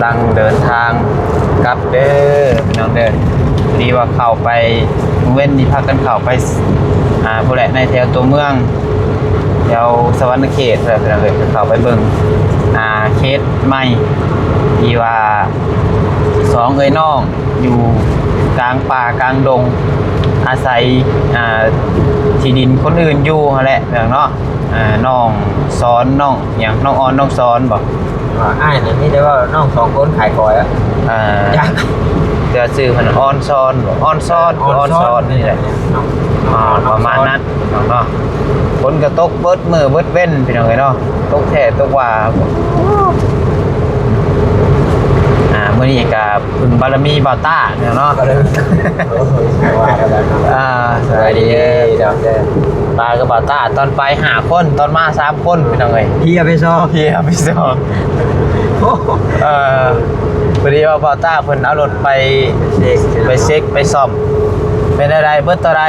ກຳລັງເດີນທາງກັບເດີພີ່ນ້ອງເດີ. ພໍດີວ່າເຂົ້າໄປ ມື້ເວັນນີ້ພາກັນເຂົ້າໄປ ອ່າ ພຸ້ນແຫຼະ ໃນແຖວຕົວເມືອງ ແຖວສະຫວັນນະເຂດ ພີ່ນ້ອງເອີຍ ເຂົ້າໄປເບິ່ງ ອ່າ ເຂດໃໝ່ ທີ່ວ່າສອງເອື້ອຍນ້ອງຢູ່ກາງປ່າກາງດົງ ອາໄສ ອ່າ ທີ່ດິນຄົນອື່ນຢູ່ຫັ້ນແຫຼະ ພີ່ນ້ອງເນາະ. ອ່າ ນ້ອງສອນ ນ້ອງຫຍັງ ນ້ອງອອນ ນ້ອງສອນບໍ? ອ່າ ອ້າຍນີ້ມີແຕ່ວ່ານ້ອງສອງຄົນຂາຍກອຍອະ. ອ່າ ຈັກ ແຕ່ວ່າຊື່ເພິ່ນອອນຊອນບໍ? ອອນຊອນ ເອີ ອອນຊອນ ອອນຊອນນີ້ແຫຼະ ນ້ອງ ອ່າ ປະມານນັ້ນເນາະ. ຝົນກໍຕົກເບິດມື້ເບິດເວັນ ພີ່ນ້ອງເອີຍເນາະ ຕົກແທ້ຕົກວ່າ. ອ່າ ມື້ນີ້ກໍ ບຸນບາລະມີບ່າວຕ້າເນາະ. ໂອ້ຍ ວ່າແລ້ວເນາະ. ອ່າ ສະບາຍດີເດີ ເດີ ເດີ ປາກັບບ່າວຕ້າ ຕອນໄປຫ້າຄົນ ຕອນມາສາມຄົນ ພີ່ນ້ອງເອີຍ ເພຍໄປສອງ ເພຍໄປສອງ. ໂອ້ ເອີ ພໍດີວ່າບ່າວຕ້າເພິ່ນເອົາລົດໄປເຊັກ ໄປເຊັກໄປສ້ອມ. ເປັນແນວໃດ ເບິດເທົ່າໃດ?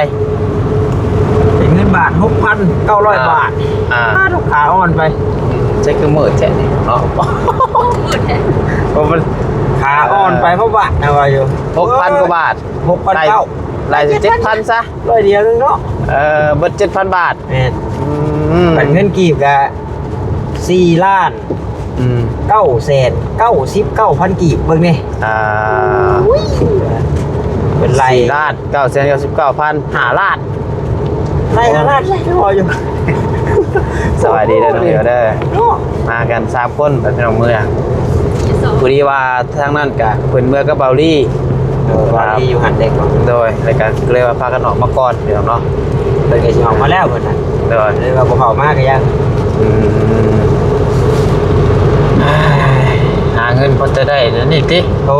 ເປັນເງິນບາດຫົກພັນເກົ້າຮ້ອຍບາດ. ອ່າ ອ່າ ຂາອ່ອນໄປ ໃຊ້ຄືມືດແທ້ນີ້ເນາະ ມືດແທ້ ເພາະມັນຂາອ່ອນໄປ ເອີ ເພາະບາດນະວ່າຢູ່ ຫົກພັນກວ່າບາດ ຫົກພັນເກົ້າ ໄດ້ເຈັດພັນຊະ ຮ້ອຍດຽວໜຶ່ງເນາະ. ເອີ ເບິດເຈັດພັນບາດ. ແມ່ນ ອືມ ບັດເງິນກີບກະສີ່ລ້ານ ອືມ ເກົ້າແສນເກົ້າສິບເກົ້າພັນກີບ ເບິ່ງແດ່. ອ່າ ເປັນໄລ່ ສີ່ລ້ານເກົ້າແສນເກົ້າສິບເກົ້າພັນ ຫ້າລ້ານ ໄລ່ຫ້າລ້ານ ໄລ່ພໍຢູ່. ສະບາຍດີເດີນ້ອງເອີຍເດີ ເນາະ ມາກັນສາມຄົນ ໄປພີ່ນ້ອງເມືອງ. ພໍດີວ່າທາງນັ້ນກະເພິ່ນເມືອກັບເບົາລີ ເອີ ເບົາລີຢູ່ຫັ້ນເດ້. ໂດຍ ແລ້ວກະເລີຍວ່າພາກັນອອກມາກ່ອນພີ່ນ້ອງເນາະ. ເພິ່ນກະຊິອອກມາແລ້ວເພິ່ນນະ. ໂດຍ ເລີຍວ່າບໍ່ເຂົ້າມາກະຍັງ ອືມ ຫາເງິນພໍຈະໄດ້ແນວນີ້ຕິ. ໂອ້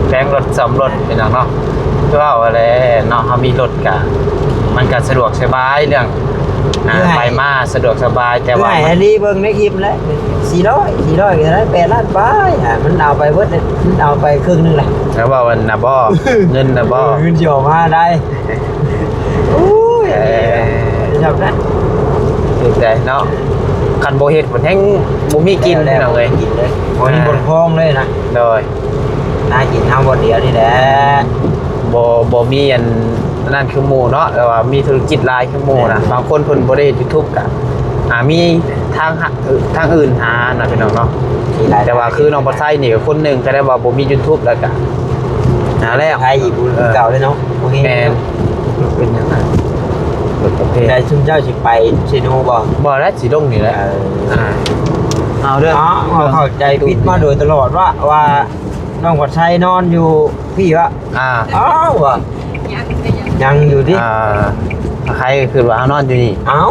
ແພງລົດ ສ້ອມລົດພີ່ນ້ອງເນາະ. ຄືເວົ້າຫັ້ນແຫຼະເນາະ ເຮົາມີລົດກະ ມັນກະສະດວກສະບາຍເລື່ອງ ອ່າ ໄປມາສະດວກສະບາຍ ແຕ່ວ່າ ເອື້ອຍ ອັນນີ້ເບິ່ງໃນຄລິບແຫຼະ ສີ່ຮ້ອຍ ສີ່ຮ້ອຍກະໄດ້ ແປດລ້ານປາຍ ອ່າ ມັນເອົາໄປເບິດ ມັນເອົາໄປເຄິ່ງໜຶ່ງແຫຼະ. ແລ້ວເວົ້າອັນນະບໍ ເງິນນະບໍ ເອີ ເງິນຊິອອກມາໄດ້. ໂອ້ຍ ເອີ ຊຳນັ້ນ ຖືກໃຈເນາະ. ຄັນບໍ່ເຮັດມັນແຮ່ງບໍ່ມີກິນ ແລ້ວ ພີ່ນ້ອງເອີຍ ບໍ່ມີກິນເລີຍ ບໍ່ມີ ອ່າ ບ່ອນຄອງເລີຍນະ. ໂດຍ ຫາກິນເຮົາບ່ອນດຽວນີ້ແຫຼະ ບໍ່ ບໍ່ມີອັນນັ້ນຄືໝູ່ເນາະ ແຕ່ວ່າມີທຸລະກິດຫຼາຍຄືໝູ່ນະ. ແມ່ນ ບາງຄົນເພິ່ນບໍ່ໄດ້ເຮັດ YouTube ກະ ອ່າ ມີທາງ ທາງອື່ນຫານະພີ່ນ້ອງເນາະ. ແຕ່ວ່າຄືນ້ອງປະໄຊນີ້ກະຄົນໜຶ່ງ ກະໄດ້ວ່າບໍ່ມີ YouTube ແລ້ວກະ ຫາແລ້ວ ໄທອີກ ເອີ ຄືເກົ່າເລີຍເນາະ. ໂອເຄ ແມ່ນ ເປັນຫຍັງນະ ລົດປະເພດ ແຕ່ຊຸມເຈົ້າຊິໄປເຊໂນບໍ່? ບໍ່ແຫຼະ ຊິລົງນີ້ແຫຼະ. ເອີ ອ່າ ເອົາເດີ ເອົາ ເຂົ້າໃຈຜິດມາໂດຍຕະຫຼອດວ່າ ວ່ານ້ອງປະໄຊນອນຢູ່ພີ້ວະ. ອ່າ ອ້າວ ວ່າ ຍັງຢູ່ຕິ ອ່າ ໃຜຄືວ່າເຮົານອນຢູ່ນີ້. ເອົ້າ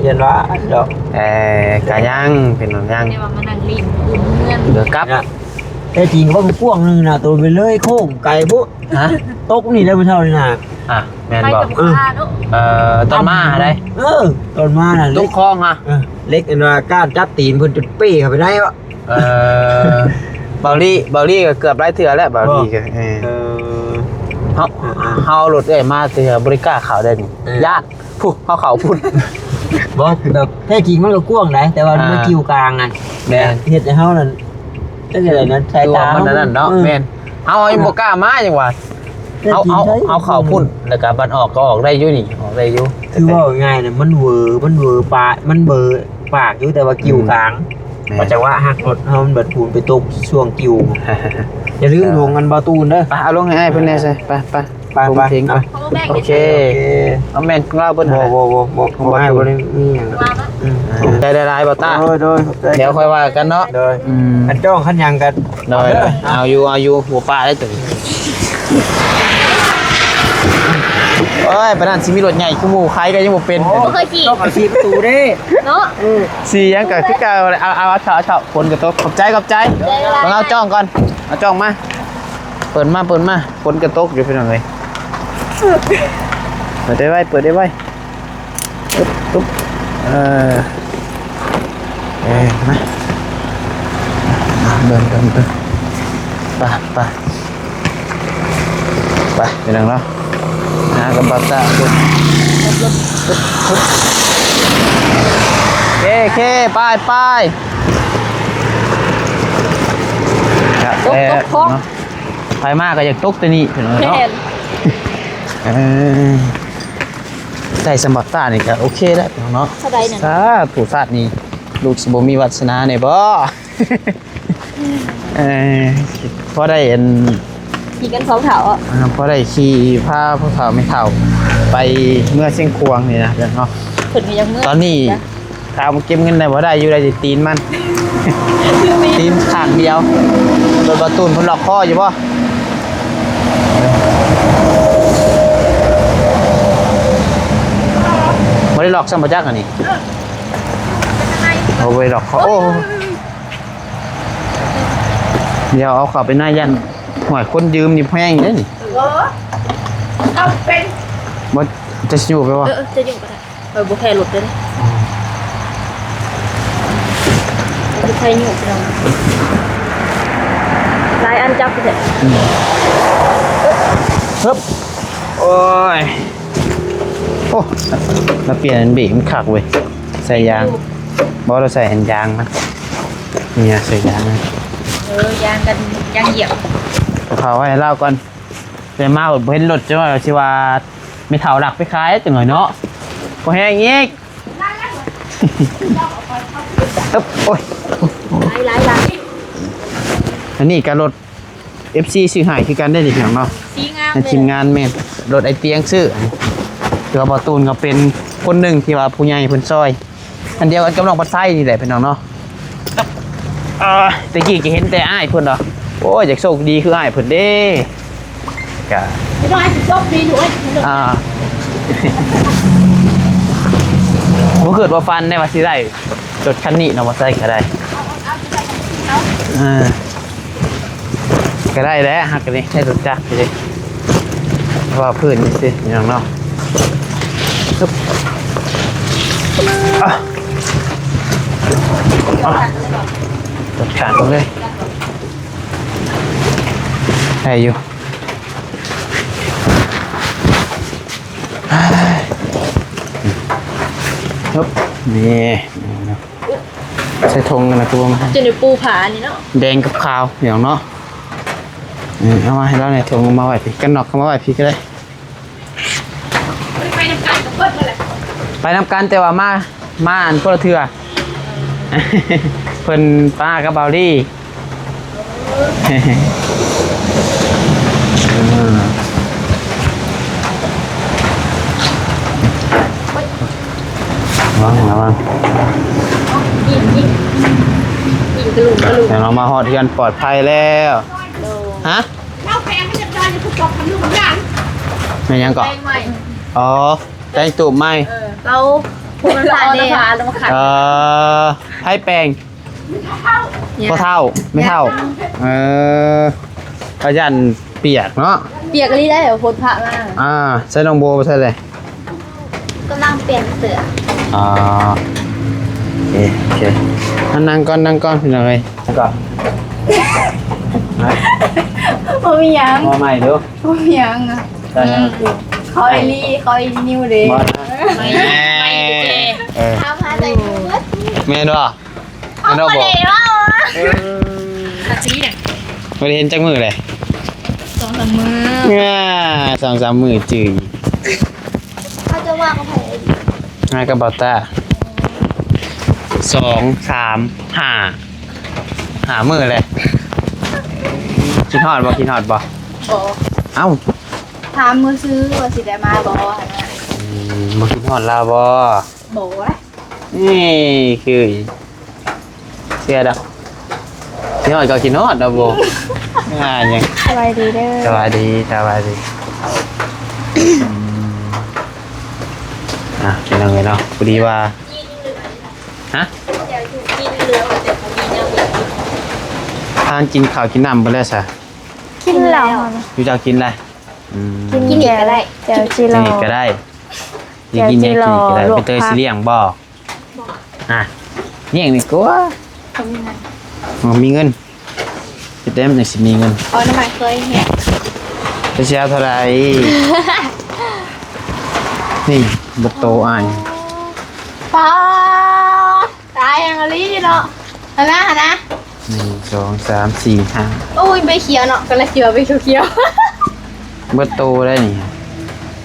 ຢ້ານວ່າດອກ ເອີ ກະຍັງເປັນຫຍັງ ແຕ່ວ່າມານັ່ງຫຼິ້ນຢູ່ເຮືອນ ເດີກັບ. ແທ້ຈິງເບິ່ງກວ້າງໜຶ່ງນະ ໂຕໄປເລີຍໂຄ້ງໄກພຸ້ນ. ຮະ ຕົກນີ້ແລ້ວມື້ເຊົ້ານີ້ນະ. ອ່ະ ແມ່ນບໍ່? ເອີ ຕອນມາຫັ້ນໃດ. ເອີ ຕອນມານະ ຕົກຄອງຫະ. ເອີ ເຫຼັກອັນວ່າກ້ານຈັບຕີນເພິ່ນຈົນເປ້ເຂົ້າໄປໃນວະ. ເອີ ເບົາລີ ເບົາລີກະເກືອບຫຼາຍເທື່ອແລ້ວ ເບົາລີກະ ເອີ ເອີ ເຮົາ ເຮົາເອົາລົດເອື້ອຍມາເທື່ອ ບໍ່ໄດ້ກ້າເຂົ້າໄດ້ນີ້ ເອີ ຢ້ານ ພຸ້ນ ເຮົາເຂົ້າພຸ້ນ. ບໍ່ ແບບແທ້ຈິງມັນກະກວ້າງໃດ ແຕ່ວ່າມັນ ອ່າ ມາກິ້ວກາງຫັ້ນ ແມ່ນ ເຮັດໃຫ້ເຮົານັ້ນ ຈັ່ງໃດນັ້ນ ສາຍຕາ ຄືວ່າມັນອັນນັ້ນເນາະ. ເອີ ແມ່ນ ເຮົາຍັງບໍ່ກ້າມາ ຍັງວ່າ ເຮົາ ເຮົາ ເຮົາເຂົ້າພຸ້ນ ແລ້ວກະບັດອອກກະອອກໄດ້ຢູ່ນີ້ ອອກໄດ້ຢູ່. ຄືເວົ້າງ່າຍໆນະ ມັນເຫວີ ມັນເຫວີປາກ ມັນເຫວີປາກຢູ່ ແຕ່ວ່າກິ້ວກາງ. ແມ່ນ ວ່າຈັງຫວະຫັກລົດເຮົາມັນບັດພຸ້ນໄປຕົກຊ່ວງກິ້ວ. ຢ່າລືມຖົງອັນບ່າວຕູນເດີ. ໄປ ເອົາລົງໃຫ້ອ້າຍເພິ່ນແດ່ ໃສ່ ໄປ ໄປ ຖົງ ໄປ ເຖິງ ໄປ. ໂອເຄ ໂອເຄ ເອົາແມ່ນຂອງລາວເບິດ. ບໍ່ ບໍ່ ບໍ່ ບໍ່ ບໍ່ ອ້າຍບໍ່ໄດ້ມີຫຍັງ. ອືມ ຂອບໃຈຫຼາຍໆ ບ່າວຕ້າ. ໂດຍ ໂດຍ ຂອບໃຈ. ດຽວຄ່ອຍວ່າກັນເນາະ. ໂດຍ ອືມ ຄັນຈ້ອງຄັນຫຍັງກັນ. ໂດຍ ເອົາຢູ່ ເອົາຢູ່ ຫົວປາໄດ້ຕົວນີ້. ໂອ້ຍ ປານນັ້ນຊິມີລົດໃຫຍ່ຄືໝູ່ ໃຄກະຍັງບໍ່ເປັນ. ໂອ້ ບໍ່ເຄີຍຂີ່ ຕ້ອງເອົາສີ່ປະຕູເດ້ເນາະ. ອືມ ສີ່ຫຍັງກະຄືເກົ່າ. ເອົາ ເອົາ ເອົາເຂົ້າ ເອົາເຂົ້າ ຝົນກະຕົກ. ຂອບໃຈ ຂອບໃຈ. ເບິ່ງເອົາຈ້ອງກ່ອນ ເອົາຈ້ອງມາ. ເປີດມາ ເປີດມາ ຝົນກະຕົກຢູ່ພີ່ນ້ອງເອີຍ. ເປີດໄດ້ໄວ ເປີດໄດ້ໄວ. ອຶບ ອຶບ ເອີ ເອີ ມາ ມາ ເບິ່ງ ເບິ່ງ ເບິ່ງ. ໄປ ໄປ ໄປ ພີ່ນ້ອງເນາະ. ຫາກັບບ່າວຕ້າ ໂອເຄ ໂອເຄ ໄປ ໄປ. ກະ ຕົກ ແຕ່ ຕົກຂອງ ເນາະ ໃຜມາກໍຢາກຕົກແຕ່ນີ້ເນາະ ແມ່ນ ເອີ ໄດ້ສຳລັບຕານີ້ກໍໂອເຄແລ້ວເນາະ ເທົ່າໃດນັ້ນ ສາທຸ ຊາດນີ້ລູກຊິບໍ່ມີວາສະໜາແດ່ບໍ? ເອີ ພໍໄດ້ອັນ ຂີ່ກັນສອງເຖົ້າ ອ່າ ພໍໄດ້ຂີ່ພາພໍ່ເຖົ້າແມ່ເຖົ້າໄປເມືອຊຽງຂວາງນີ້ນະເນາະ ເພິ່ນກໍຢາກເມືອ ຕອນນີ້ ຖາມວ່າເກັບເງິນໄດ້ບໍ່? ໄດ້ຢູ່ ໄດ້ແຕ່ຕີນມັນ ຄືມີຕີນຂ້າງດຽວ ລົດບ່າວຕູນເພິ່ນລັອກຄໍຢູ່ບໍ່? ບໍ່ໄດ້ລັອກຊ້ຳບໍ່ຈັກອັນນີ້ ເອີ ບໍ່ໄດ້ລັອກຄໍ ໂອ້ ດຽວເອົາເຂົ້າໄປໃນ ຢ້ານ ຫ້ວຍ ຄົນຢືມນີ້ແພງເດ້ນີ້ ເອີ ເອົາເປັນ ບໍ່ ຈະຊິໂຍກໄປບໍ່? ເອີ ຈະໂຍກກໍໄດ້ ຂ້ອຍບໍ່ແພ້ລົດເດ້ ອືມ ລົດໄຖໂຍກ ພີ່ນ້ອງ ຫຼາຍອັນຈັບແທ້ ອືມ ເອີບ ໂອ້ຍ ໂອ້ ລະປ່ຽນເບຣກມັນຄັກເວີຍ ໃສ່ຢາງ ບໍ່ ລະໃສ່ອັນຢາງມັນ ນີ້ນະ ໃສ່ຢາງມັນ ເອີ ຢາງກັນ ຢາງຢຽບ ເອົາເຂົ້າໄວ້ໃຫ້ລາວກ່ອນ ແຕ່ມາບໍ່ເຫັນລົດ ຈັ່ງວ່າຊິວ່າແມ່ເຖົ້າລັກໄປຂາຍ ຈັກໜ້ອຍເນາະ ບໍ່ແຮງອີກ ເອີບ ໂອ້ຍ ຫຼາຍໆໆ ອັນນີ້ກໍລົດ ເອັຟຊີ ຊື້ໃຫ້ຄືກັນເດ້ນີ້ ພີ່ນ້ອງເນາະ ສີງາມ ໃຫ້ທີມງານ ແມ່ນ ລົດໄອ້ຕຽງຊື້ ຖືວ່າບ່າວຕູນກໍເປັນຄົນໜຶ່ງທີ່ວ່າຜູ້ໃຫຍ່ເພິ່ນຊ່ອຍ ອັນດຽວກັນກັບນ້ອງພັດໄຊນີ້ແຫຼະ ພີ່ນ້ອງເນາະ ເອີ ແຕ່ກີ້ກໍເຫັນແຕ່ອ້າຍເພິ່ນດອກ ໂອ້ຍ ຢາກໂຊກດີຄືອ້າຍເພິ່ນເດ້ ກະ ນ້ອຍຊິໂຊກດີຢູ່ ອ່າ ບໍ່ຄິດບໍ່ຝັນໄດ້ວ່າຊິໄດ້ລົດຄັນນີ້ເນາະ ບໍ່ໃຊ້ກໍໄດ້ ເອີ ກໍໄດ້ແຫຼະ ຫາກກໍນີ້ໃຊ້ລົດຈັກຢູ່ເດ້ ເພາະວ່າພື້ນນີ້ຊິ ພີ່ນ້ອງເນາະ ອາ ອາ ຈັດການເລີຍ ໄດ້ຢູ່ ຮຶບ ນີ້ ໃສ່ຖົງກັນລະຄືບໍ່ ຈົນໄດ້ປູຜ້ານີ້ເນາະ ແດງກັບຂາວ ພີ່ນ້ອງເນາະ ເອີ ເອົາມາໃຫ້ລາວໃນຖົງ ເອົາມາໄວ້ພີ້ ກັນນອກເອົາມາໄວ້ພີ້ກໍໄດ້ ໄປນຳກັນ ແຕ່ວ່າມາ ມາອັນຄົນລະເທື່ອ ເພິ່ນປາກັບເບົາລີ ລະວັງ ລະວັງ ກິນ ກິນ ກິນກະລຸ້ງກະລຸ້ງ ແລ້ວເຮົາມາຮອດເຮືອນປອດໄພແລ້ວ ໂດຍ ຮະ? ແມ່ນຫຍັງເກາະ? ອໍ ແປງຕູບໃໝ່ ເອີ ເອົາ ຜູ້ມັນຜ່ານເດ້ ເອີ ໃຜແປງ? ພໍ່ເຖົ້າ ແມ່ເຖົ້າ ເອີ ພະຢັນປຽກເນາະ ປຽກອີ່ຫຼີໄດ໋ ຝົນພະມາ ອ່າ ໃສ່ນ້ອງໂບໄປໃສ່ເລີຍ ກຳລັງປ່ຽນເສື້ອ ອໍ ໂອເຄ ໂອເຄ ມານັ່ງກ່ອນ ນັ່ງກ່ອນ ພີ່ນ້ອງເອີຍ ນັ່ງກ່ອນ ບໍ່ມີຫຍັງ ມາໃໝ່ດູ ບໍ່ມີຫຍັງ ເຂົາອີ່ຫຼີ ເຂົາອີ່ນິວເດ້ ບໍ່ນະ ເອີ ຖາມຫາໃຈເບິດ ແມ່ນບໍ່? ເອົາ ບໍ່ໄດ້ເວົ້າ ເອີ ບໍ່ໄດ້ເຫັນຈັກມື້ເລີຍ ສອງສາມມື້ ອ່າ ສອງສາມມື້ຈື່ ເຂົາຈະວ່າກັບໃຜ? ມາກັບບ່າວຕ້າ ສອງ ສາມ ຫ້າ ຫ້າມື້ແຫຼະ ຄິດຮອດບໍ່? ຄິດຮອດບໍ່? ບໍ່ ເອົ້າ ຖາມມື້ຊື່ວ່າຊິໄດ້ມາບໍ່ຫັ້ນນະ ອືມ ບໍ່ຄິດຮອດລາວບໍ່? ບໍ່ ນີ້ຄືເຊື່ອດອກ ຊິຮອດກໍກິນຮອດດອກໂບ ອ່າ ຫຍັງ ສະບາຍດີເດີ ສະບາຍດີ ສະບາຍດີ ອືມ ອ່ະ ພີ່ນ້ອງເອີຍເນາະ ພໍດີວ່າ ຮະ? ທາງກິນເຂົ້າກິນນ້ຳເບິດແລ້ວຊະ ກິນແລ້ວ ຢູ່ເຈົ້າກິນໄດ້ ອືມ ກິນອີກກໍໄດ້ ແຈ່ວຈີ່ຫຼໍ່ ກິນອີກກໍໄດ້ ຢາກກິນຫຍັງກິນອີກກໍໄດ້ ແຈ່ວຈີ່ຫຼໍ່ ໃບເຕີຍຊິລ້ຽງບໍ່? ອ່ະ ລ້ຽງດີກວ່າ ບໍ່ມີເງິນ ບໍ່ມີເງິນ ເຮັດໄດ້ມັນຈັ່ງຊິມີເງິນ ເອົານ້ຳມັນເຄີຍເຮັດ ຈະຊິເອົາເທົ່າໃດ? ນີ້ ເບິດໂຕອ້າຍ ປ້າ ຕາຍຫຍັງອີ່ຫຼີເນາະ ຫັ້ນນະ ຫັ້ນນະ ໜຶ່ງ ສອງ ສາມ ສີ່ ຫ້າ ໂອ້ຍ ໃບຂຽວເນາະ ກຳລັງຊິວ່າໃບຂຽວໆ ເບິດໂຕໄດ້ນີ້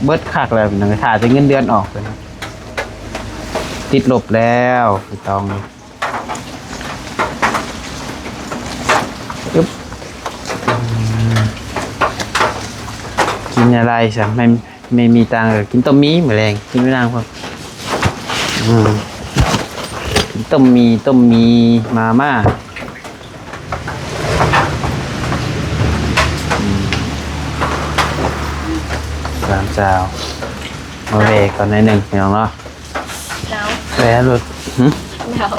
ເບິດຄັກແລ້ວ ພີ່ນ້ອງ ຖ້າແຕ່ເງິນເດືອນອອກ ຕິດລົບແລ້ວ ບໍ່ຕ້ອງ ອຶບ ກິນອະໄລຊະ ແມ່ ແມ່ມີຕັງກໍກິນຕົ້ມໝີ່ມື້ແລງ ກິນໄປນຳພຸ້ນ ອືມ ຕົ້ມໝີ່ ຕົ້ມໝີ່ ມາມ່າ ອືມ ສາມສາວ ມາແວ່ກ່ອນໜ້ອຍໜຶ່ງ ພີ່ນ້ອງເນາະ ໜາວ ແວ່ລົດ ຫື ໜາວ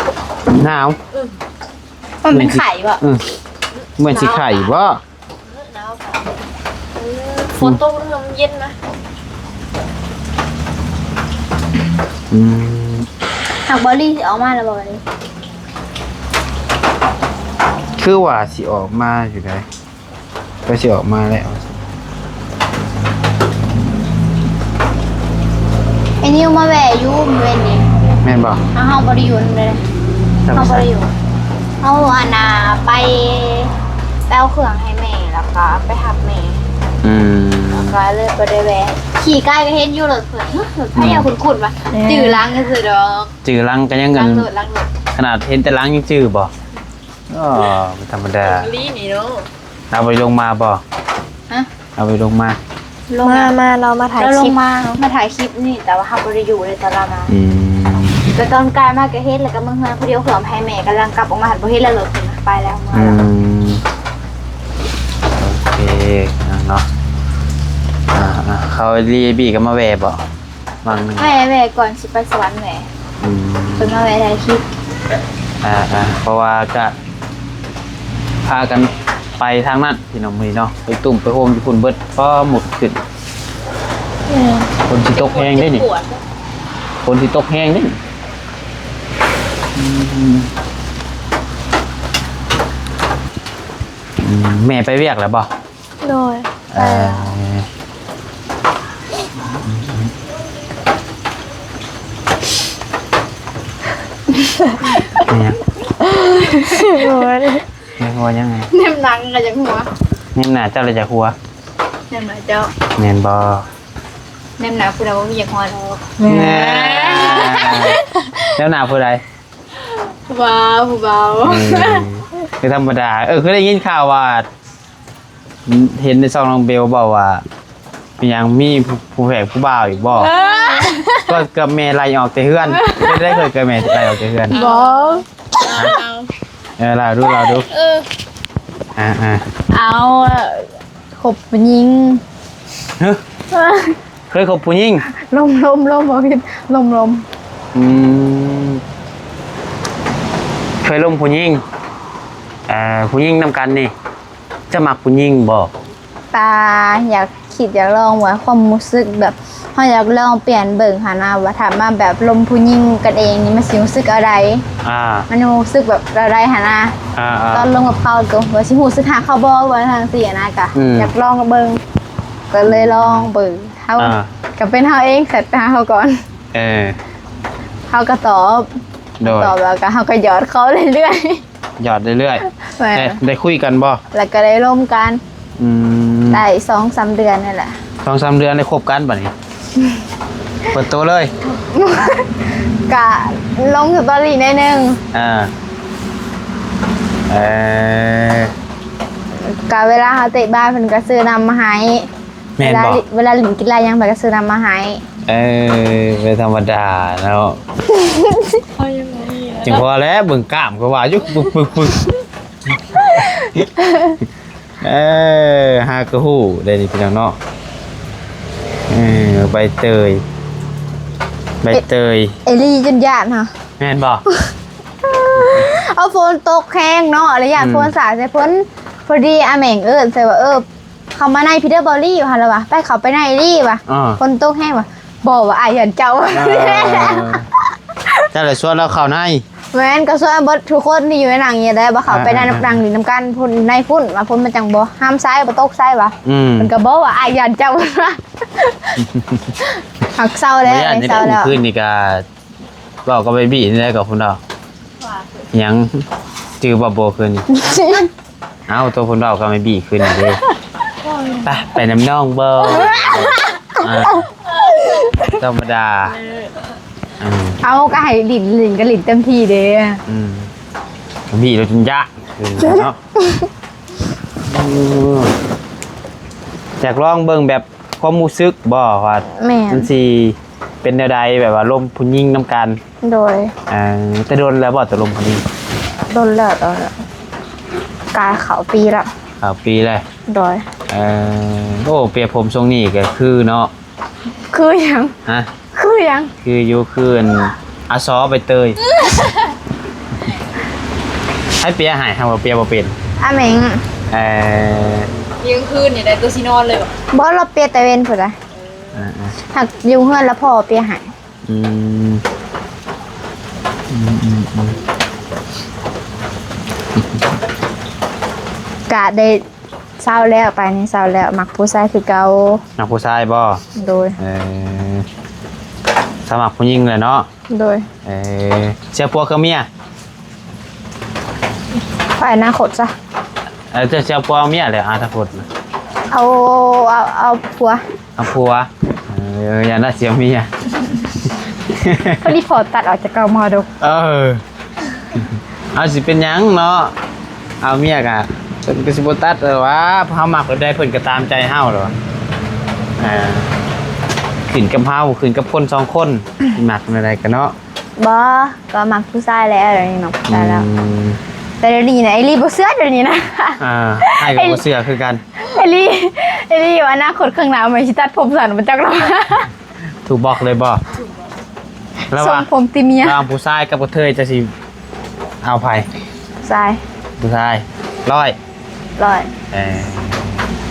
ໜາວ ອືມ ມັນເປັນໄຂ້ບໍ່? ອືມ ເໝືອນຊິໄຂ້ບໍ່? ເອີ ໜາວ ເອີ ຝົນຕົກ ອືມ ມັນເຢັນນະ ອືມ ຫາກບອລລີ້ຊິອອກມາແລ້ວບໍ່ນີ້? ຄືວ່າຊິອອກມາຢູ່ໃດ ກໍຊິອອກມາແລ້ວ ໄອ້ນິວມາແວ່ຢູ່ມື້ເວັນນີ້ ແມ່ນບໍ່? ເຮົາ ເຮົາບໍ່ໄດ້ຢູ່ນຳເດ້ ເຮົາບໍ່ໄດ້ຢູ່ ເຮົາ ອັນນ່າ ໄປ ໄປເອົາເຄື່ອງໃຫ້ແມ່ ແລ້ວກໍໄປຮັບແມ່ ອືມ ແລ້ວກໍເລີຍບໍ່ໄດ້ແວ່ ຂີ່ໄກກໍເຫັນຢູ່ລົດເພິ່ນ ໃຜຢາກຄຸ້ນໆວ່າ ຈື່ຫຼັງຊື່ໆດອກ ຈື່ຫຼັງກໍຍັງ ຫຼັງລົດ ຫຼັງລົດ ຂະໜາດເຫັນແຕ່ຫຼັງຍັງຈື່ບໍ່? ອໍ ບໍ່ທຳມະດາ ອີ່ຫຼີນີ້ເນາະ ລາວບໍ່ໄດ້ລົງມາບໍ່? ຮະ? ລາວບໍ່ໄດ້ລົງມາ ລົງມາ ມາ ມາ ລາວມາຖ່າຍ ລາວລົງຄລິບ ມາ ມາຖ່າຍຄລິບນີ້ ແຕ່ວ່າເຮົາບໍ່ໄດ້ຢູ່ເລີຍຕອນລາວມາ ອືມ ແຕ່ຕອນກາຍມາກໍເຫັນ ແລ້ວກໍເມືອເຮືອນຜູ້ດຽວ ເພື່ອໃຫ້ແມ່ກຳລັງກັບອອກມາ ບໍ່ເຫັນແລ້ວ ລົດໄປແລ້ວ ເມືອແລ້ວ ອືມ ໂອເຄເນາະ ອ່າໆ ເຂົາລີບີກໍມາແວ່ບໍ່? ຫວ່າງໜຶ່ງ ແວ່ ແວ່ກ່ອນຊິໄປສະຫວັນແວ່ ອືມ ເພິ່ນມາແວ່ຖ່າຍຄລິບ ອ່າໆ ເພາະວ່າກະພາກັນໄປທາງນັ້ນພີ່ນ້ອງ ມື້ນີ້ເນາະ ໄປຕຸ້ມໄປໂຮມຢູ່ພຸ້ນເບິດ ພໍມຸດຂຶ້ນ ແມ່ນ ຝົນຊິຕົກແຮງເດ້ນີ້ ຝົນຊິຕົກແຮງເດ້ນີ້ ອືມ ອືມ ແມ່ໄປວຽກແລ້ວບໍ່? ໂດຍ ເອີ ແມ່ນຫຍັງ? ໂດຍ ແມ່ນຫົວຫຍັງ? ແນມຫຼັງກໍຢາກຫົວ ແນມໜ້າເຈົ້າລະຢາກຫົວ ແນມໜ້າເຈົ້າ ແມ່ນບໍ່? ແນມໜ້າຜູ້ໃດບໍ່ມີຢາກຫົວດອກ ແນ່ ແນມໜ້າຜູ້ໃດ? ຜູ້ບ່າວ ຜູ້ບ່າວ ເອີ ຄືທຳມະດາ ເອີ ຄືໄດ້ຍິນຂ່າວວ່າ ເຫັນໃນຊ່ອງນ້ອງເບວເວົ້າວ່າ ເປັນຫຍັງມີຜູ້ ຜູ້ແພກຜູ້ບ່າວອີກບໍ່? ເອີ ກໍ ກໍແມ່ໄລ່ອອກແຕ່ເຮືອນ ເຮັດໄດ້ເຄີຍ ກໍແມ່ໄລ່ອອກແຕ່ເຮືອນ ບໍ່ ເອີ ລາວດູ ລາວດູ ເອີ ອ່າໆ ເອົາ ຄົບຜູ້ຍິງ ຮະ? ເຄີຍຄົບຜູ້ຍິງ? ລົມ ລົມ ລົມ ບໍ່ຜິດ ລົມ ລົມ ອືມ ເຄີຍລົມຜູ້ຍິງ ເອີ ຜູ້ຍິງນຳກັນນີ້ ຈະມັກຜູ້ຍິງບໍ່? ກະຢາກ ຄິດຢາກລອງວ່າຄວາມຮູ້ສຶກແບບ ເຮົາຢາກລອງປ່ຽນເບິ່ງຫັ້ນນະ ວ່າຖ້າມາແບບລົມຜູ້ຍິງກັນເອງນີ້ ມັນຊິຮູ້ສຶກແນວໃດ ອ່າ ມັນຮູ້ສຶກແບບແນວໃດຫັ້ນນະ ອ່າໆ ຕອນລົມກັບເຂົາກໍວ່າຊິຮູ້ສຶກຮັກເຂົາບໍ່ ວ່າຈັ່ງຊີ້ນະ ກະ ອືມ ຢາກລອງເບິ່ງ ກໍເລີຍລອງເບິ່ງ ເຮົາ ອ່າ ກໍເປັນເຮົາເອງແຊັດໄປຫາເຂົາກ່ອນ ເອີ ເຮົາກໍຕອບ ໂດຍ ຕອບແລ້ວກໍເຮົາກໍຢອດເຂົາເລື້ອຍໆ ຢອດເລື້ອຍໆ ແມ່ນ ເອີ ໄດ້ຄຸຍກັນບໍ່? ແລ້ວກໍໄດ້ລົມກັນ ອືມ ໄດ້ສອງສາມເດືອນນີ້ແຫຼະ ສອງສາມເດືອນໄດ້ຄົບກັນບັດນີ້ ເປີດໂຕເລີຍ ກະລົງສະຕໍຣີໜ້ອຍໜຶ່ງ ອ່າ ເອີ ກະເວລາເຮົາເຕະບານເພິ່ນກະຊື້ນ້ຳມາໃຫ້ ແມ່ນບໍ່? ເວລາ ເວລາຫຼິ້ນກິລາຫຍັງ ເພິ່ນກໍຊື້ນ້ຳມາໃຫ້ ເອີ ບໍ່ທຳມະດາເນາະ ເຮົາຍັງບໍ່ມີ ຈັ່ງພໍແລ້ວ ເບິ່ງກ້າມກໍວ່າຢູ່ ປຶກໆໆ ເອີ ຫາກໍຮູ້ໄດ້ນີ້ພີ່ນ້ອງເນາະ ເອີ ໃບເຕີຍ ໃບເຕີຍ ເອ ເອລີຈົນຢ້ານຫະ ແມ່ນບໍ່? ເອົາ ຝົນຕົກແຮງເນາະ ລະຢ້ານ ອືມ ຝົນສາດໃສ່ເພິ່ນ ພໍດີອາແມ່ງເອີ້ນໃສ່ວ່າ ເອີ ເຂົ້າມາໃນພີເດີບອລລີວ່າ ລະວ່າ ໄປ ເຂົ້າໄປໃນອີ່ຫຼີວ່າ ອ່າ ຝົນຕົກແຮງວ່າ ບໍ່ວ່າ ອ້າຍຢ້ານເຈົ້າ ເອີ ເຈົ້າລະຊວນລາວເຂົ້າໃນ ແມ່ນ ກໍຊວນເບິດທຸກຄົນທີ່ຢູ່ໃນນັ້ນນີ້ແຫຼະ ວ່າເຂົ້າໄປໃນ ອ່າໆໆ ນັ່ງຫຼິ້ນນຳກັນພຸ້ນ ໃນພຸ້ນວ່າ ຝົນມັນຈັ່ງບໍ່ຫ້າມໃສ່ ບໍ່ຕົກໃສ່ວ່າ ອືມ ເພິ່ນກໍບອກວ່າ ອ້າຍຢ້ານເຈົ້າ ຫາກເຊົາແລ້ວ ບໍ່ຢ້ານ ເຊົາແລ້ວ ຄືນນີ້ກໍ ເວົ້າກັບໄອ້ບີນີ້ແຫຼະກໍພຸ້ນດອກ ວ່າ ຫຍັງ ຈື່ບໍ່ ໂບ ຄືນນີ້? ເອົ້າ ໂຕເພິ່ນເວົ້າກັບແມ່ບີຄືນນີ້ເດ້. ໄປ ໄປນຳນ້ອງບໍ່? ອ່າ ທຳມະດາ. ເອີ ເອົາ ກໍໃຫ້ຫຼິ້ນ ຫຼິ້ນກໍຫຼິ້ນເຕັມທີ່ເດ້. ອືມ ແມ່ບີລະຈົນຢາກຄືນເນາະ. ຢາກລອງເບິ່ງແບບຄວາມຮູ້ສຶກບໍ່ ວ່າ ແມ່ນ ມັນຊິເປັນແນວໃດ ແບບວ່າລົມຜູ້ຍິງນຳກັນ? ໂດຍ. ເອີ ແຕ່ດົນແລ້ວບໍ່ ແຕ່ລົມຜູ້ຍິງ? ດົນແລ້ວ ກໍກາຍເຂົ້າປີແລ້ວ. ເຂົ້າປີແລ້ວ. ໂດຍ. ເອີ ໂອ້ ເປຍຜົມຊົງນີ້ກໍຄືເນາະ. ຄືຫຍັງ? ຮະ? ຄືຫຍັງ? ຄືຢູ່ ຄືອັນ ອາຊໍ ໃບເຕີຍ. ໃຜເປຍໃຫ້? ຫາກວ່າເປຍບໍ່ເປັນ. ອາແມ່ງ. ເອີ ກາງຄືນນີ້ໄດ້ຕົວຊິນອນເລີຍບໍ່? ບໍ່ ລາວເປຍແຕ່ເວັນພຸ້ນລະ. ເອີ ຫາກຢູ່ເຮືອນລະພໍ່ເປຍໃຫ້. ອືມ ອືມ ອືມ ອືມ ກະໄດ້ ເຊົາແລ້ວ ໄປນີ້ເຊົາແລ້ວ ມັກຜູ້ຊາຍຄືເກົ່າ. ມັກຜູ້ຊາຍບໍ່? ໂດຍ. ເອີ ສະໝັກຜູ້ຍິງແຫຼະເນາະ. ໂດຍ. ເອີ ຊິເອົາຜົວຄືເມຍ? ໄປອະນາຄົດຊະ. ເອີ ເຈົ້າຊິເອົາຜົວເອົາເມຍແຫຼະ ອະນາຄົດນະ? ເອົາ ເອົາ ເອົາຜົວ. ເອົາຜົວ. ເອີ ຢ່ານະ ຊິເອົາເມຍ. ພໍດີພໍຕັດອອກຈາກເກົ່າມໍລະດົກ. ເອີ. ເອົາ ຊິເປັນຫຍັງເນາະ ເອົາເມຍກະ ເພິ່ນກໍຊິບໍ່ຕັດແລ້ວຫວາ ເຮົາມັກແບບໃດເພິ່ນກໍຕາມໃຈເຮົາແລ້ວຫວາ. ອ່າ ຂຶ້ນກັບເຮົາ ຂຶ້ນກັບຄົນສອງຄົນ ມັກແນວໃດກໍເນາະ. ບໍ່ ກໍມັກຜູ້ຊາຍແລ້ວ ດຽວນີ້ມັກຜູ້ຊາຍແລ້ວ. ອືມ ແຕ່ດຽວນີ້ນະ ໄອລີບໍ່ເຊື່ອດຽວນີ້ນະ. ອ່າ ອ້າຍກໍບໍ່ເຊື່ອຄືກັນ. ໄອລີ ໄອລີວ່າອະນາຄົດຂ້າງໜ້າມັນຊິຕັດຜົມສັ້ນ ມັນຈັກລະ. ຖືກບລັອກເລີຍບໍ່? ລະຫວ່າງ ຊົງຜົມຕິເມຍ ລະຫວ່າງຜູ້ຊາຍກັບກະເທີຍ ເຈົ້າຊິເອົາໃຜ? ຜູ້ຊາຍ. ຜູ້ຊາຍ. ຮ້ອຍ. ຮ້ອຍ. ເອີ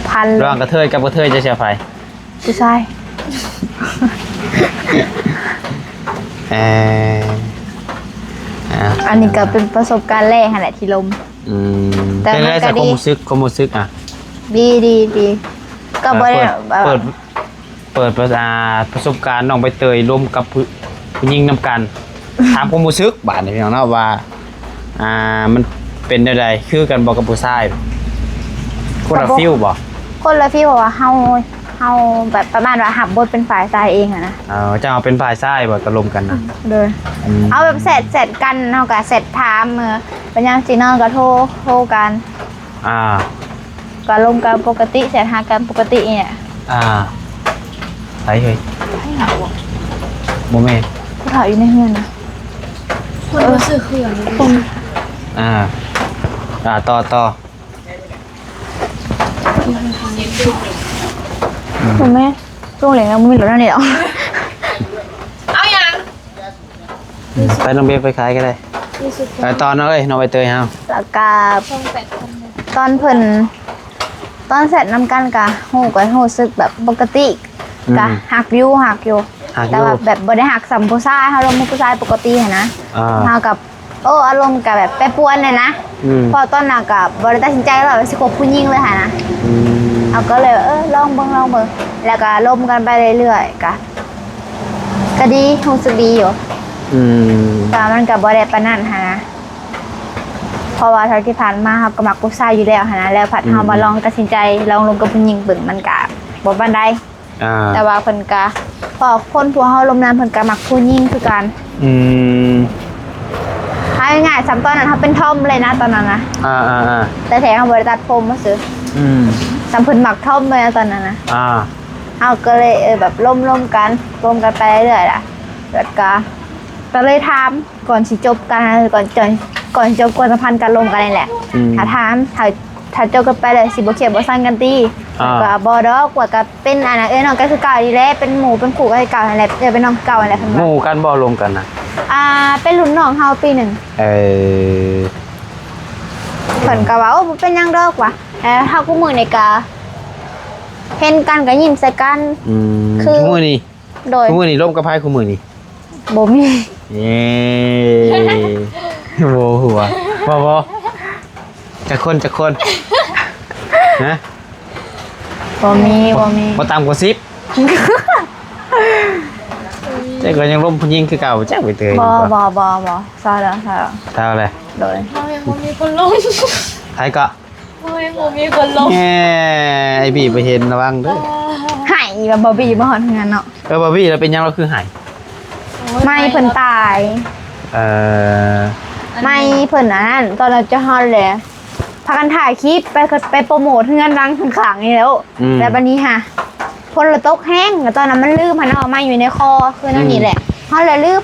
ພັນ. ລະຫວ່າງກະເທີຍກັບກະເທີຍ ເຈົ້າຊິເອົາໃຜ? ຜູ້ຊາຍ. ເອີ ອ່າ ອັນນີ້ກໍເປັນປະສົບການແລກຫັ້ນແຫຼະທີ່ລົມ. ອືມ ແຕ່ມັນກໍດີ. ຄວາມຮູ້ສຶກ ຄວາມຮູ້ສຶກອະ? ດີ ດີ ດີ ກໍບໍ່ໄດ້ ເອີ ເປີດ ເປີດ ເປີດປະ ອ່າ ປະສົບການນ້ອງໃບເຕີຍລົມກັບຜູ້ ຜູ້ຍິງນຳກັນ. ຖາມຄວາມຮູ້ສຶກບາດນີ້ພີ່ນ້ອງເນາະ ວ່າ ອ່າ ມັນເປັນແນວໃດ ຄືກັນບໍ່ກັບຜູ້ຊາຍ? ຄົນລະຟີວບໍ່? ຄົນລະຟີວ ເພາະວ່າເຮົາ ເຮົາແບບປະມານວ່າຮັບບົດເປັນຝ່າຍຊາຍເອງຫັ້ນນະ. ເອີ ເຈົ້າເປັນຝ່າຍຊາຍບໍ່ ຕະລົມກັນນະ? ໂດຍ. ອືມ ເອົາແບບແຊັດ ແຊັດກັນ ເຮົາກໍແຊັດຖາມ ເອີ ເປັນຫຍັງຊິນອນກໍໂທ ໂທກັນ. ອ່າ ກໍລົມກັນປົກກະຕິ ແຊັດຫາກັນປົກກະຕິນີ້ແຫຼະ. ອ່າ ໃຜເຮີ້ຍ? ບໍ່ແມ່ນ ຜູ້ເຖົ້າຢູ່ໃນເຮືອນນະ. ຄົນບໍ່ຊື້ເຄື່ອງ. ອ່າ ອ່າ ຕໍ່ ຕໍ່. ອືມ ບໍ່ແມ່ນ ຊ່ວງເຫຼັງບໍ່ມີລົດແນວນີ້ດອກ. ເອົາຫຍັງ? ໄປນ້ອງເບບໄປຂາຍກໍໄດ້. ເອີ ຕອນເອົາເອີຍ ນ້ອງໃບເຕີຍເຮົາ ແລ້ວກະຕອນເພິ່ນ ຕອນແຊັດນຳກັນກະຮູ້ ກໍຮູ້ສຶກແບບປົກກະຕິ. ອືມ ກະຮັກຢູ່ ຮັກຢູ່ ຮັກຢູ່ ແຕ່ວ່າແບບບໍ່ໄດ້ຮັກສ່ຳຜູ້ຊາຍ ເຮົາລົມກັບຜູ້ຊາຍປົກກະຕິຫັ້ນນະ. ອ່າ ເຮົາກັບ ໂອ້ ອາລົມກະແບບແປປວນແດ່ນະ. ອືມ ເພາະຕອນນັ້ນກະບໍ່ໄດ້ຕັດສິນໃຈວ່າຊິຄົບຜູ້ຍິງເລີຍຫັ້ນນະ. ອືມ ເຮົາກໍເລີຍ ເອີ ລອງເບິ່ງ ລອງເບິ່ງ ແລ້ວກະລົມກັນໄປເລື້ອຍໆ ກະ ກະດີ ຮູ້ສຶກດີຢູ່. ອືມ ແຕ່ວ່າມັນກໍບໍ່ໄດ້ປານນັ້ນຫັ້ນນະ ເພາະວ່າເທົ່າທີ່ຜ່ານມາເຮົາກໍມັກຜູ້ຊາຍຢູ່ແລ້ວຫັ້ນນະ ແລ້ວພັດເຮົາມາລອງຕັດສິນໃຈລອງລົມກັບຜູ້ຍິງເບິ່ງ ມັນກະບໍ່ປານໃດ. ອ່າ ແຕ່ວ່າເພິ່ນກະ ເພາະຄົນຜູ້ເຮົາລົມນຳເພິ່ນກະມັກຜູ້ຍິງຄືກັນ. ອືມ ເອົາງ່າຍໆ ສ່ຳຕອນນັ້ນເຮົາເປັນທອມເລີຍນະ ຕອນນັ້ນນະ. ອ່າໆໆ ແຕ່ແທ້ເຮົາບໍ່ໄດ້ຕັດຜົມຊື່. ອືມ ສ່ຳເພິ່ນມັກທອມເລີຍນະ ຕອນນັ້ນນະ. ອ່າ ເຮົາກໍເລີຍ ເອີ ແບບລົມໆກັນ ລົມກັນໄປເລື້ອຍໆ ລະ ແລ້ວກະ ກໍເລີຍຖາມ ກ່ອນຊິຈົບກັນ ກ່ອນ ກ່ອນ ກ່ອນຈົບຄວາມສຳພັນ ການລົມກັນນີ້ແຫຼະ. ອືມ ຖ້າຖາມ ຖ້າ ຖ້າຈົບກັນໄປແລ້ວຊິບໍ່ຄຽດບໍ່ຊັງກັນຕິ? ອ່າ ກໍບໍ່ດອກ ວ່າກໍເປັນອັນນັ້ນ ເອື້ອຍນ້ອງກັນຄືເກົ່ານີ້ແຫຼະ ເປັນໝູ່ເປັນຄູ່ກັນຄືເກົ່າຫັ້ນແຫຼະ ເອື້ອຍເປັນນ້ອງຄືເກົ່າຫັ້ນແຫຼະ ເພິ່ນວ່າ. ໝູ່ກັນບໍ່ ລົມກັນນະ? ອ່າ ເປັນລຸ້ນນ້ອງເຮົາປີໜຶ່ງ. ເອີ ເພິ່ນກໍວ່າ ໂອ້ ບໍ່ເປັນຫຍັງດອກວ່າ ເອີ ເຮົາຄູ່ມື້ນີ້ກໍເຫັນກັນກໍຍິ້ມໃສ່ກັນ. ອືມ ຄື ຄູ່ມື້ນີ້ ໂດຍ ຄູ່ມື້ນີ້ລົມກັບໃຜຄູ່ມື້ນີ້? ບໍ່ມີ. ເອີ ບໍ່ຫົວ ບໍ່ ບໍ່ ຈັກຄົນ ຈັກຄົນ? ຮະ? ບໍ່ມີ ບໍ່ມີ ບໍ່ຕ່ຳກວ່າສິບ. ແຕ່ກໍຍັງລົມຜູ້ຍິງຄືເກົ່າ ຈັກໄປເຕີຍ ບໍ່ ບໍ່ ບໍ່ ບໍ່ ເຊົາແລ້ວ ເຊົາແລ້ວ ເຊົາແລ້ວ ໂດຍ ເຮົາຍັງບໍ່ມີຄົນລົມ ໃຜກໍ ເຮົາຍັງບໍ່ມີຄົນລົມ ແໝ່ ໄອ້ບີໄປເຫັນລະວັງເດີ ໄຫ້ວ່າບອບບີບໍ່ຮອດເຮືອນເນາະ ເອີ ບອບບີລະເປັນຫຍັງລາວຄືໄຫ້ ໄມ້ເພິ່ນຕາຍ ເອີ ໄມ້ເພິ່ນອັນນັ້ນ ຕອນນັ້ນຈະຮອດແຫຼະ ພາກັນຖ່າຍຄລິບໄປ ໄປໂປຣໂມດເຮືອນຫຼັງຂ້າງໆນີ້ແຫຼ້ວ ອືມ ແລ້ວບາດນີ້ຫາ ຝົນລະຕົກແຮງ ແລ້ວຕອນນັ້ນມັນລືມຫັ້ນເນາະ ໄມ້ຢູ່ໃນຄໍ ຄືແນວນີ້ແຫຼະ ອືມ ເຮົາລະລືມ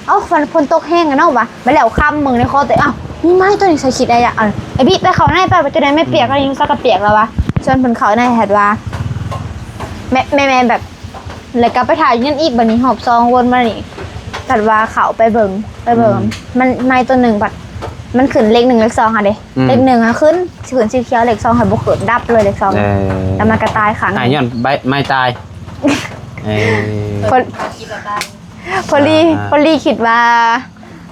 ເອົ້າ ຝົນ ຝົນຕົກແຮງເນາະວ່າ ບາດແລ້ວຄຳເບິ່ງໃນຄໍ ແຕ່ ເອົ້າ ມີໄມ້ຕົວນີ້ ໃສ່ຄິດໄດ້ອະ ເອີ ໄອ້ບີໄປເຂົ້າໃນໄປ ວ່າຈັ່ງໃດ ແມ່ປຽກ ອືມ ແລ້ວຍັງຊະກະປຽກແລ້ວວ່າ ຊວນເພິ່ນເຂົ້າໃນ ແບບວ່າ ແມ່ ແມ່ ແມ່ແບບ ແລ້ວກໍໄປຖ່າຍຢູ່ນັ້ນອີກ ບາດນີ້ຮອບສອງວົນມານີ້ ພັດວ່າເຂົ້າໄປເບິ່ງ ໄປເບິ່ງ ອືມ ມັນ ໄມ້ຕົວໜຶ່ງ ພັດມັນຂຶ້ນເລກໜຶ່ງເລກສອງຫັ້ນເດ້ ອືມ ເລກໜຶ່ງຫັ້ນຂຶ້ນ ຂຶ້ນສີຂຽວ ເລກສອງຫັ້ນບໍ່ຂຶ້ນ ດັບເລີຍເລກສອງ ເອີ ແລ້ວມັນກໍຕາຍຂ້າງໜຶ່ງ ຕາຍຍ້ອນໃບ ໄມ້ຕາຍ ເອີ ເພິ່ນ ພໍດີ ອ່າໆ ພໍດີຄິດວ່າ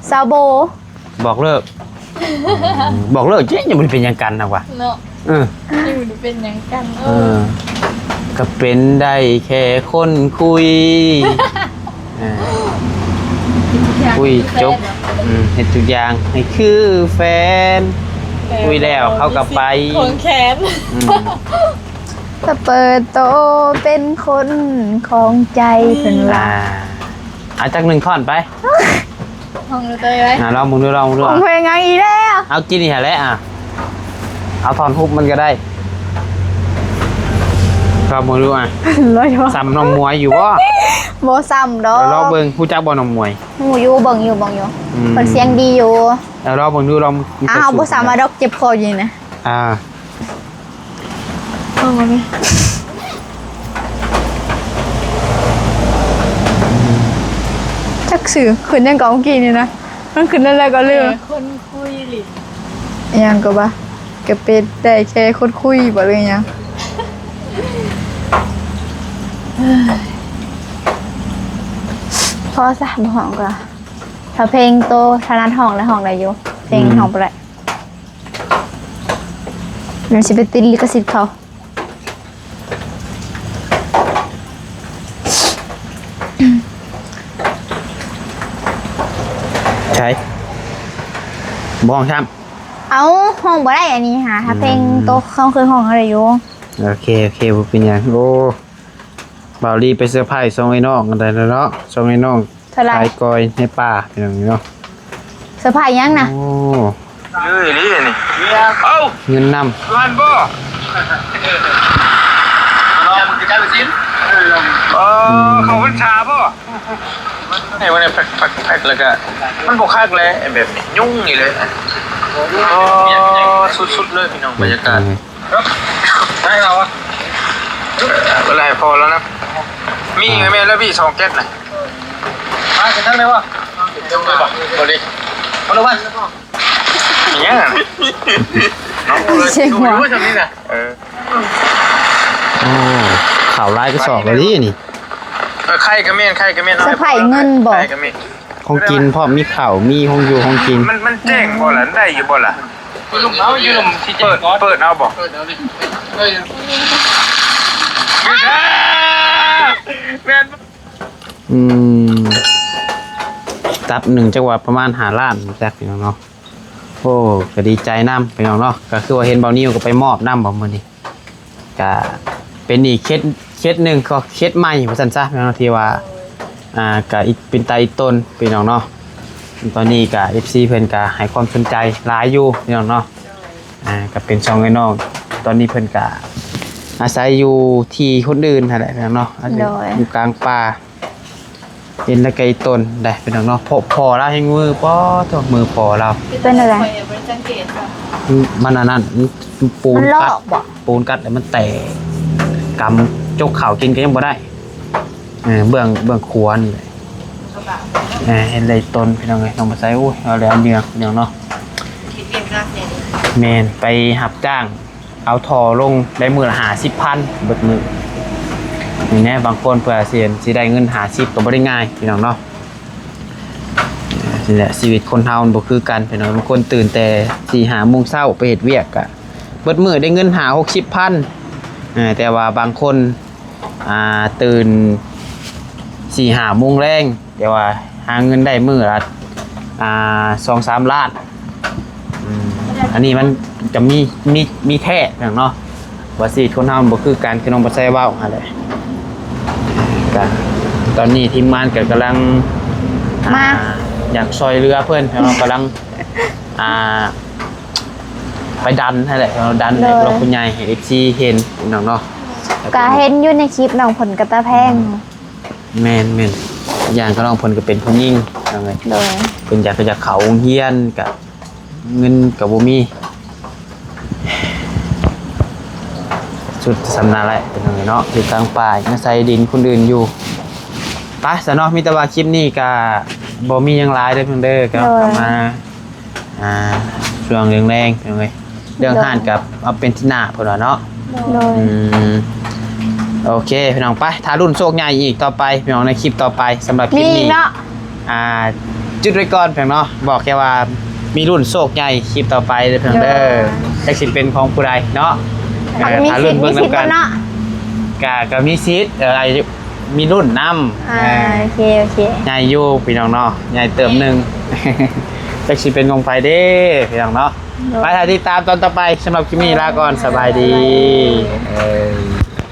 ຊາວໂບ ບອກເລີກ ບອກເລີກ ເຈົ້າ ຍັງບໍ່ໄດ້ເປັນຫຍັງກັນນະວ່າ ເນາະ ເອີ ຍັງບໍ່ໄດ້ເປັນຫຍັງກັນ ເອີ ເອີ ກໍເປັນໄດ້ແຄ່ຄົນຄຸຍ ເອີ ເຮັດທຸກຢ່າງ ຄຸຍຈົບ ເປັນແຟນ ອືມ ເຮັດທຸກຢ່າງໃຫ້ຄືແຟນ ແຕ່ ຄຸຍແລ້ວເຂົາກໍໄປ ບໍ່ມີສິດຄວງແຂນ ອືມ ສະເປີດໂຕເປັນຄົນຂອງໃຈ ເພິ່ນວ່າ ອ່າ ເອົາຈັກໜຶ່ງທ່ອນໄປ ຫ້ອງເລີຍເລີຍ ອ່າ ລອງເບິ່ງດູ ລອງເບິ່ງດູ ຂອງເພງຫຍັງອີກແລ້ວ ເອົາກິນນີ້ຫັ້ນແຫຼະ ອ່າ ເອົາທ່ອນຮຸບມັນກໍໄດ້ ລອງເບິ່ງດູ ອ່າ ລອງຢູ່ ສ່ຳນ້ອງໝວຍຢູ່ບໍ່? ບໍ່ສ່ຳດອກ ລອງເບິ່ງ ຮູ້ຈັກບໍ່ນ້ອງໝວຍ? ຮູ້ຢູ່ ເບິ່ງຢູ່ ເບິ່ງຢູ່ ອືມ ເພິ່ນສຽງດີຢູ່ ເອົາລອງເບິ່ງດູ ລອງ ອ້າວ ບໍ່ສາມາດດອກ ເຈັບຄໍຢູ່ນີ້ນະ ອ່າ ເອົາມາເລີຍ ຈັກຊື່ຂຶ້ນຫຍັງເກາະເມື່ອກີ້ນີ້ນະ ມັນຂຶ້ນແລ້ວກໍລືມ ແຕ່ຄົນຄຸຍຫຼິ້ນ ອີຫຍັງກໍວ່າ ກະເປັນໄດ້ແຄ່ຄົນຄຸຍບໍ່ ຫຼືຫຍັງ ພໍຊະ ບໍ່ຮ້ອງກໍ ຖ້າເພງໂຕຖະໜັດຮ້ອງແລ້ວ ຮ້ອງໄດ້ຢູ່ ເພງ ອືມ ຮ້ອງບໍ່ໄດ້ ມັນຊິໄປຕິດລິຂະສິດເຂົາ ໃສ ບໍ່ຮ້ອງຊ້ຳ ເອົ້າ ຮ້ອງບໍ່ໄດ້ອັນນີ້ຫາ ຖ້າເພງ ອືມ ໂຕເຮົາເຄີຍຮ້ອງໄດ້ຢູ່ ໂອເຄ ໂອເຄ ບໍ່ເປັນຫຍັງ ໂອ້ ບ່າວລີໄປເຊີໄພສອງໄອ້ນ້ອງກັນໄດ້ແລ້ວເນາະ ສອງໄອ້ນ້ອງ ເທົ່າໃດ? ຂາຍກ້ອຍໃນປ່າ ພີ່ນ້ອງເນາະ ເຊີໄພຫຍັງນະ? ໂອ້ ເງິນນຳ ເອີ ເຂົ້າພັນສາບໍ່? ໃຫ້ມັນແພັກໆໆ ແລ້ວກະ ມັນບໍ່ຄັກແຫຼະ ແບບນີ້ ຍຸງນີ້ເລີຍ ອໍ ສຸດໆເລີຍ ພີ່ນ້ອງ ບັນຍາກາດ ໄດ້ແລ້ວວະ ບໍ່ໄດ້ພໍແລ້ວນະ ມີ ອ່າ ແມ່ນແລ້ວພີ່ ສອງແກັດນະ ມາຊິທັງໄດ້ບໍ່? ບໍ່ໄດ້ ບໍ່ໄດ້ ບໍ່ໄດ້ ອີຫຍັງຫັ້ນ ເອົາ ເສຍງຫົວ ເອີ ໂອ້ ເຂົ້າຫຼາຍກະສອບແລ້ວນີ້ ເອີ ໄຂ່ກະແມ່ນ ໄຂ່ກະແມ່ນ ສະໄພເງິນບໍ່? ໄຂ່ກະແມ່ນ ຂອງກິນພ້ອມ ມີເຂົ້າ ມີຂອງຢູ່ຂອງກິນ ມັນ ມັນແຈ້ງບໍ່ລະ? ໄດ້ຢູ່ບໍ່ລະ? ເປີດ ເປີດເອົາບໍ່? ແມ່ນບໍ່? ອືມ ຕັບໜຶ່ງຈັກວ່າປະມານຫ້າລ້ານຈັກ ພີ່ນ້ອງເນາະ ໂອ້ ກະດີໃຈນຳ ພີ່ນ້ອງເນາະ ກະຄືວ່າເຫັນບ່າວນິວກະໄປມອບນຳບໍ່ມື້ນີ້ ກະເປັນອີກເຄສ ເຄສໜຶ່ງ ເຄສໃໝ່ວ່າຊັ້ນຊະ ພີ່ນ້ອງ ທີ່ວ່າ ອ່າ ກະອີກ ເປັນຕາອີ່ຕົນ ພີ່ນ້ອງເນາະ ຕອນນີ້ກະ ເອັຟຊີ ເພິ່ນກະໃຫ້ຄວາມສົນໃຈຫຼາຍຢູ່ ພີ່ນ້ອງເນາະ ອ່າ ກະເປັນສອງໄອ້ນ້ອງ ຕອນນີ້ເພິ່ນກະອາໄສຢູ່ທີ່ຄົນອື່ນຫັ້ນແຫຼະ ພີ່ນ້ອງເນາະ ໂດຍ ຢູ່ກາງປ່າ ເຫັນແລ້ວກະອີ່ຕົນໄດ໋ ພີ່ນ້ອງເນາະ ເພາະພໍ່ລາວແຮງມື ປະໂທ້ ມືພໍ່ລາວ ເປັນຈັ່ງໃດ? ມັນອັນນັ້ນ ມັນປູນກັດ ມັນລອກບໍ່? ປູນກັດແລ້ວມັນແຕກ ກຳຈົກເຂົ້າກິນກະຍັງບໍ່ໄດ້ ເອີ ເບື້ອງ ເບື້ອງຂວານີ້ແຫຼະ ເອີ ເຫັນແລ້ວອີ່ຕົນ ພີ່ນ້ອງເອີຍ ນ້ອງບໍ່ໃສ່ ໂອ້ຍ ເອົາແລ້ວເຫຍື້ອ ພີ່ນ້ອງເນາະ ແມ່ນ ໄປຮັບຈ້າງ ເອົາທໍ່ລົງໄດ້ມື້ລະຫ້າສິບພັນເບິດມື້ ນີ້ແນ່ ບາງຄົນເພື່ອຊິ ຊິໄດ້ເງິນຫ້າສິບກະບໍ່ໄດ້ງ່າຍ ພີ່ນ້ອງເນາະ ນີ້ແຫຼະ ຊີວິດຄົນເຮົາມັນບໍ່ຄືກັນ ພີ່ນ້ອງ ບາງຄົນຕື່ນແຕ່ສີ່ຫ້າໂມງເຊົ້າໄປເຮັດວຽກກະເບິດມື້ໄດ້ເງິນຫ້າຫົກສິບພັນ ເອີ ແຕ່ວ່າບາງຄົນ ອ່າ ຕື່ນສີ່ຫ້າໂມງແລງ ແຕ່ວ່າຫາເງິນໄດ້ມື້ລະ ອ່າ ສອງສາມລ້ານ. ອືມ ອັນນີ້ມັນກະມີ ມີ ມີແທ້ເນາະ ວ່າຊີວິດຄົນເຮົາມັນບໍ່ຄືກັນ ຄືນ້ອງປາໄຊເວົ້າຫັ້ນແຫຼະ. ກະຕອນນີ້ທີມງານກະກຳລັງ ມາ ອ່າ ຢາກຊ່ອຍເຫຼືອເພິ່ນເນາະ ກຳລັງ ອ່າ ໄປດັນຫັ້ນແຫຼະເນາະ ດັນໃຫ້ ໂດຍ ຜູ້ຫຼັກຜູ້ໃຫຍ່ ໃຫ້ເອັຟຊີເຫັນເນາະ ກະເຫັນຢູ່ໃນຄລິບນ້ອງເພິ່ນກະຕາແພງ. ແມ່ນໆ ຢ່າງກະນ້ອງເພິ່ນກະເປັນຜູ້ຍິງເນາະ ໂດຍ ເພິ່ນຢາກ ຢາກເຂົ້າໂຮງຮຽນ ກະເງິນກະບໍ່ມີ ສຸດສ່ຳນັ້ນແຫຼະພີ່ນ້ອງເນາະ ຢູ່ກາງປ່າ ຍັງໃສ່ດິນຄົນອື່ນຢູ່. ໄປຊະເນາະ ມີແຕ່ວ່າຄລິບນີ້ກະບໍ່ມີຫຍັງຫຼາຍເດີພີ່ນ້ອງເດີ ກະ ໂດຍ ເຂົ້າມາ ອ່າ ຊ່ວງແລງໆ ພີ່ນ້ອງເອີຍ ເລື່ອງ ໂດຍ ຮ້ານກະເອົາເປັນທີໜ້າເພິ່ນວ່າເນາະ. ໂດຍ ອືມ ໂອເຄພີ່ນ້ອງ ໄປຖ້າລຸ້ນໂຊກໃຫຍ່ອີກຕໍ່ໄປພີ່ນ້ອງ ໃນຄລິບຕໍ່ໄປ. ສຳລັບຄລິບນີ້ ມີອີກເນາະ ອ່າ ຢຸດໄວ້ກ່ອນພີ່ນ້ອງເນາະ ບອກແຄ່ວ່າມີລຸ້ນໂຊກໃຫຍ່ຄລິບຕໍ່ໄປເດີພີ່ນ້ອງເດີ ໂດຍ ຈັກຊິເປັນຂອງຜູ້ໃດເນາະ. ເອີ ຖ້າລຸ້ນເບິ່ງນຳກັນ ກະ ກະມີສິດ ເອີ ມີລຸ້ນນຳ. ອ່າ ເອີ ໂອເຄ ໂອເຄ ໃຫຍ່ຢູ່ພີ່ນ້ອງເນາະ ໃຫຍ່ເຕີບໜຶ່ງ ຈັກຊິເປັນຂອງໃຜເດ້ພີ່ນ້ອງເນາະ. ໂດຍ ໄປຖ້າຕິດຕາມຕອນຕໍ່ໄປ. ສຳລັບຄລິບນີ້ລາກ່ອນ ສະບາຍດີ ສະບາຍດີ ເອີ.